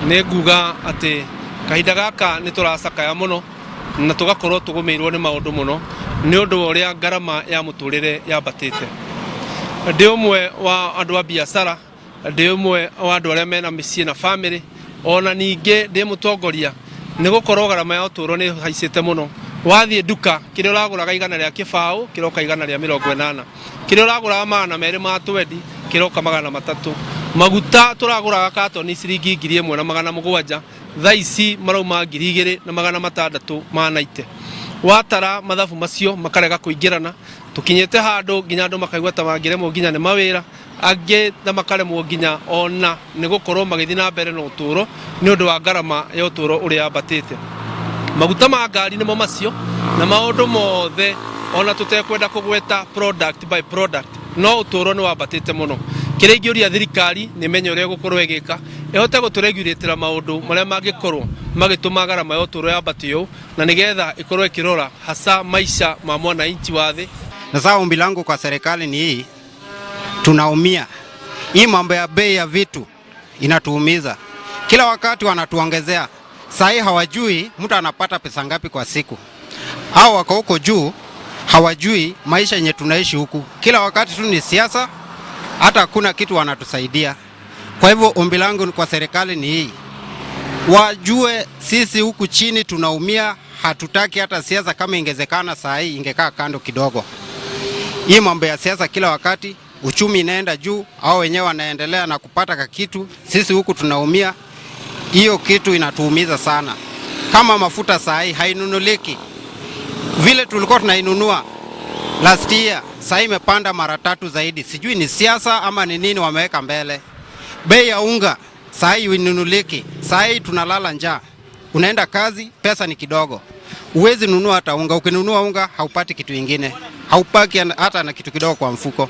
Nĩ nguga atĩ kahinda gaka nĩ tũracakaya mũno na tũgakorwo tũgũmĩirwo nĩ maũndũ mũno nĩ ũndũ wa ũrĩa ngarama ya mũtũrĩre yambatĩte. Ndĩ ũmwe wa andũ a biacara, ndĩ ũmwe wa andũ arĩa mena mĩciĩ na bamĩrĩ, ona ningĩ ndĩ mũtongoria, nĩ gũkorwo garama ya ũtũũro nĩ ĩhaicĩte mũno. Wathiĩ nduka, kĩrĩa ũragũraga 120 kĩroka 180, kĩrĩa ũragũraga 220 kĩroka 300. Maguta tũragũraga katoni ciringi 1700, thaa ici marauma 2690. Watara mathabu macio makarega kũingĩrana, tũkinyĩte handũ nginya andũ makaigua ta mangĩremwo nginya nĩ mawĩra, angĩ na makaremwo nginya ona nĩ gũkorwo magĩthiĩ na mbere na ũtũũro nĩ ũndũ wa ngarama ya ũtũũro ũrĩa yambatĩte. Maguta ma ngari nĩmo macio na maũndũ mothe, ona tũtekwenda kũgweta product by product, no ũtũũro nĩ wambatĩte mũno. Kĩrĩa ingĩũria thirikari nĩ menye ũrĩa ĩgũkorwo ĩgĩka ĩhote gũtũregulatĩra maũndũ marĩa mangĩkorwo magĩtũma garama ya ũtũũro yambate ũũ, na nĩgetha ĩkorwo ĩkĩrora hasa maisha ma mwananchi wa thĩ. Na sasa ombi langu kwa serikali ni hii, tunaumia. Hii mambo ya bei ya vitu inatuumiza. Kila wakati wanatuongezea. Saa hii hawajui mtu anapata pesa ngapi kwa siku. Hao wako huko juu hawajui maisha yenye tunaishi huku. Kila wakati tu ni siasa, hata hakuna kitu wanatusaidia. Kwa hivyo ombi langu kwa serikali ni hii, wajue sisi huku chini tunaumia, hatutaki hata siasa. Kama ingewezekana saa hii ingekaa kando kidogo. Hii mambo ya siasa kila wakati, uchumi inaenda juu, au wenyewe wanaendelea na kupata kakitu, sisi huku tunaumia. Hiyo kitu inatuumiza sana. Kama mafuta saa hii hainunuliki vile tulikuwa tunainunua last year, saa hii imepanda mara tatu zaidi. Sijui ni siasa ama ni nini wameweka mbele. Bei ya unga saa hii inunuliki, saa hii tunalala njaa. Unaenda kazi, pesa ni kidogo, huwezi nunua hata unga. Ukinunua unga haupati kitu ingine, haupaki hata na kitu kidogo kwa mfuko.